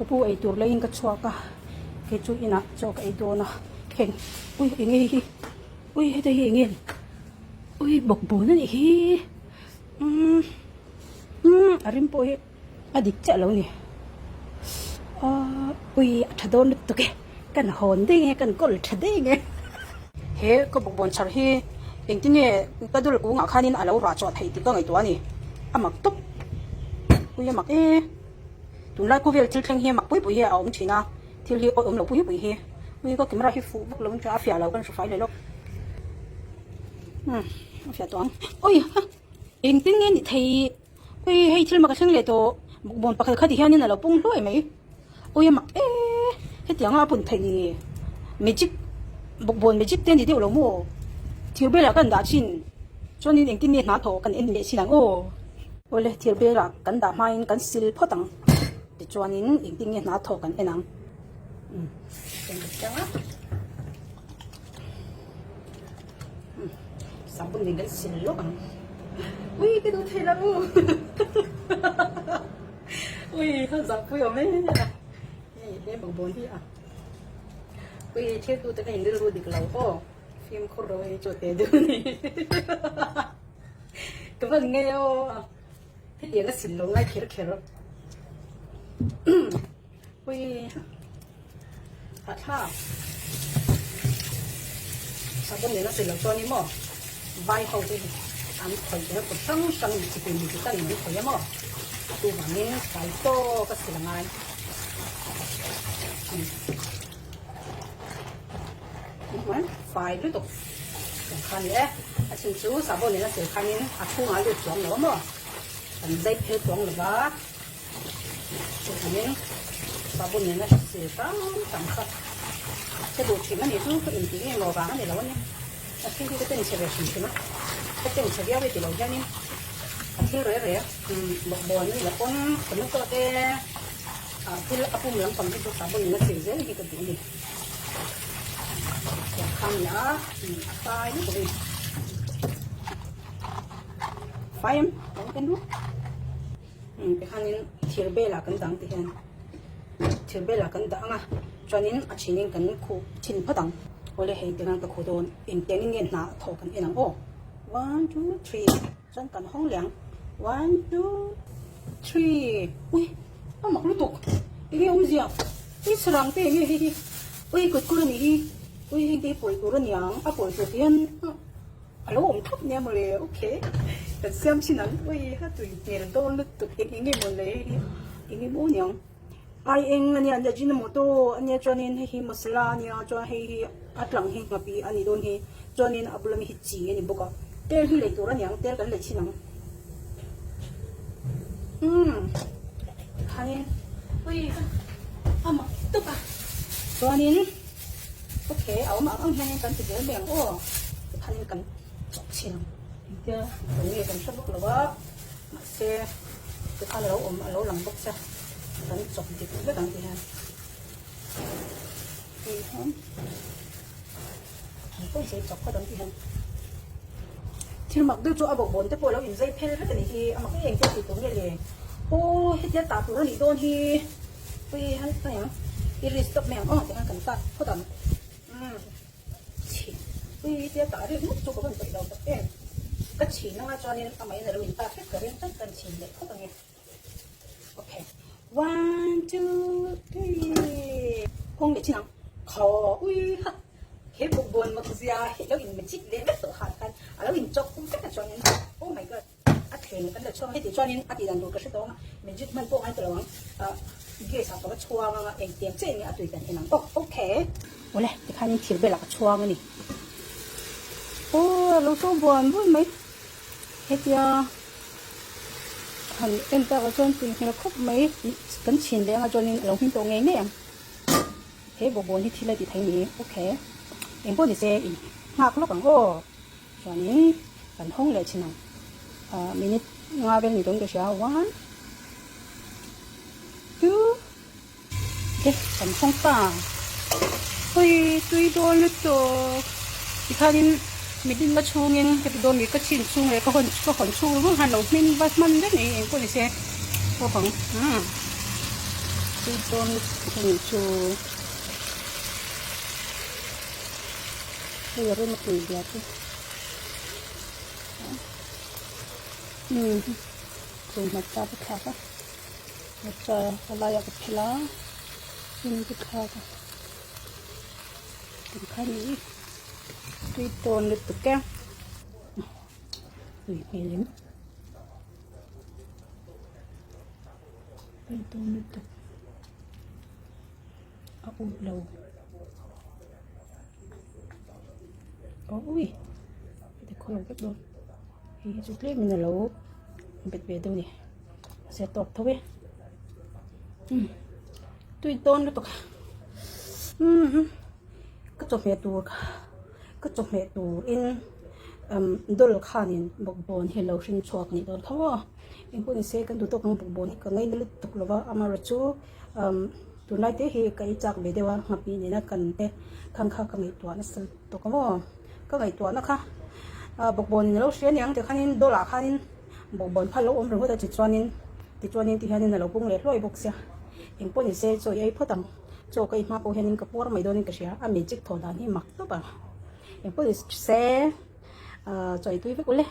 Ka pu eitur leiin ka chhuak a, kei chu inah chaw ka ei dawn a, heng ui eng nge hi ui heta hi eng nge ui bawkbawn a nih hi umm umm a rim pawh hi a dik chiah lo ni aaa ui a tha dawn lutuk e kan hawn daih nge kan kawl tha daih nge he ka bawkbawn chhar hi engtin nge ka dul kungah khanin a lo rah chhuah theih tih ka ngaihtuah a ni a mak tawp ui a mak e. Tunlai khawvel thil thleng hi mak pui pui hi a awm thin a, thil hi awih awm lo pui pui hi. Ui ka camera hi fuh vak lo in a fiah lo kan hre fai leh lawk. Umm a fiah tawh ang. Ui ha engtin nge ni thei ui hei thil mak a thleng leh tawh bawkbawn pakhat kha ti hianin a lo pung hluai mai. Ui a mak e hetiang a pun theih ni magic bawkbawn magic te a ni deuh lo maw thir belah kan dah thin chuanin engtin nge hna thawh kan en leh thin ang aw. Awle thir belah kan dah hmain kan sil phawt ang tichuanin engtin nge hna thawh kan en ang umm sabun nen kan sil lawk ang ui ka duh thei lo ui ka zahpui awm em em a hei he bawkbawn hi a ui thil tu te kha in rilru dik lo aw fimkhur ro hei chu te deuh a ni. Ka van ngei aw hetiang a sim lo ngai kher kher ui a thlak sabun nen a sil lo chuan ni maw vai ho te hi an khawih te kut hrang hrang in chitin mi tan in an khawih a maw chuvangin fai tawk a sil angai Fai lutuk ang kha a ni e. A chhan chu sahbawn nen a sil khanin a chhungah a lut chuang lo a maw? Kan zai phel chuang lo va, chuvangin sahbawn nen a sil hrang hrang kha ka duh thin a ni chu ka intih nge maw vang a ni lo a ni. A thil hi ka ten chhe ve hrim hrim a, ka ten chhe viau e ti lo hianin a thil reh reh bawkbawn a ni lo pawn tomato te thil a pum lampang hi chu sahbawn nen a sil zel hi ka duh a ni. Tikhanin thir belah kan dang ti hian thir belah kan dah ang a chuanin a chhinin kan khuh chhin phawt ang awle hei tikhan ka khuh dawn engtiangin nge hna a thawh kan en ang aw one two three chuan kan hawng leh ang one two three ui a mak lutuk enge awmzia ui sarang te enge hei hi ui kut kur anih hi ui heng te hi pawi tur aniang a pawi tur te hian a lo awm thap nia mawle okay kan siam thin ang ui a tui hmel dawn lutuk eng enge mawle hei hi enge maw aniang ai eng ania ajinomoto ania chuanin hei hi masala ania chuan hei hi a tlang hi nghapih anih dawn hi chuanin a bula mi hi chi ani bawk a tel hi lei tur aniang tel kan lei thin ang umm tikhanin ui a mak tawp a chuanin okay a awm ang ang hianin kan ti zel mai ang aw tikhanin kan chawp chhin ang engtia kan nge kan hre bawk lo a mahse tikhan a lo awm a lo lang bawk che kan chawp dik vek ang ti hian hei hian an pawn sei chawp kha dang ti hian thil mak deuh chu a bawkbawn te pawh a lo inzai phel vek a nih hi a mak em te tih tur nge le aw hetia tah tur a nih dawn hi ui han hmai ang i risk tawp mai ang aw tikhan kan tah phawt ang umm chhi ui hetia tah rik ngawt chu ka van peih lo tak em ka chhin anga chuanin amahin a lo in tah hrep ka ring tlat kan chhin leh phawt ang e. Okay. One, two, three. Kawng leh chin ang. Khaw ui ha. He bawkbawn mak zia hi lo in magic leh vek tawh han khan a lo in chawk kum vek a chuanin oh my god a thleng kan la chhuang heti chuanin a tih dan tur ka hre tawh ang a magic hman pawh ngai ta lo ang ah gas ah ka va chhuang ang a engtiang chiah nge a tui kan en ang oh okay. Awle tikhanin thir belah ka chhuang a ni. Aw a lo so buan buan mai. Hetia han en tak ah chuan tui hmel khawp mai kan chhin leh anga chuanin a lo hming tawh ngei ngei ang he bawkbawn hi thil a ti thei ni okay eng pawh ni se in nghak lawk ang aw chuanin kan hawng leh thin ang ah minute nga vel ni dawn ka hria one two te kan hawng ta hawi tui dawn lutuk tikhanin mitin la chhungin heti dawn mi ka chhin chhung leh ka hawn ka hawn chhung ringawt khan lo hmin va hman vek mai engpawh ni se pawp ang umm. Tui dawn lutuk a nih chu. Hei a rem a tui bia chu. Umm chu hmarcha ka thlak a hmarcha a laiah ka phel a tin ka thlak a kan kha ni tui tawn lutuk e tui hmel em tui tawn lutuk a up lo. Ui heti khaw lo vek dawn hei hi chu tlem in alo bet ve deuh a ni mahse a tawk tho e umm tui dawn lutuk a umm ka chawhmeh tur kha ka chawhmeh tur in umm dawl khanin bawkbawn hi alo hring chhuak a nih dawn kha maw engpawh ni se kan duh tawk ang bawkbawn hi ka ngaina lutuk lo va amaherawhchu umm. Tunlai te hi ka ei chak ve deuh a, nghapih nena kan te khan kha ka ngaihtuah nasa tawk a maw? Ka ngaihtuahna kha bawkbawn in a lo hria aniang tikhanin dawlah khanin bawkbawn kha a lo awm ringawt a tichuanin tichuanin tihianin a lo pung leh hluai bawk sia. Engpawh ni se chaw i ei phawt ang, chaw ka ei hma pawh hianin ka puar mai dawnin ka hria, a magic thawh dan hi mak tawp ang. Engpawh ni se chaw ei tui vek ule.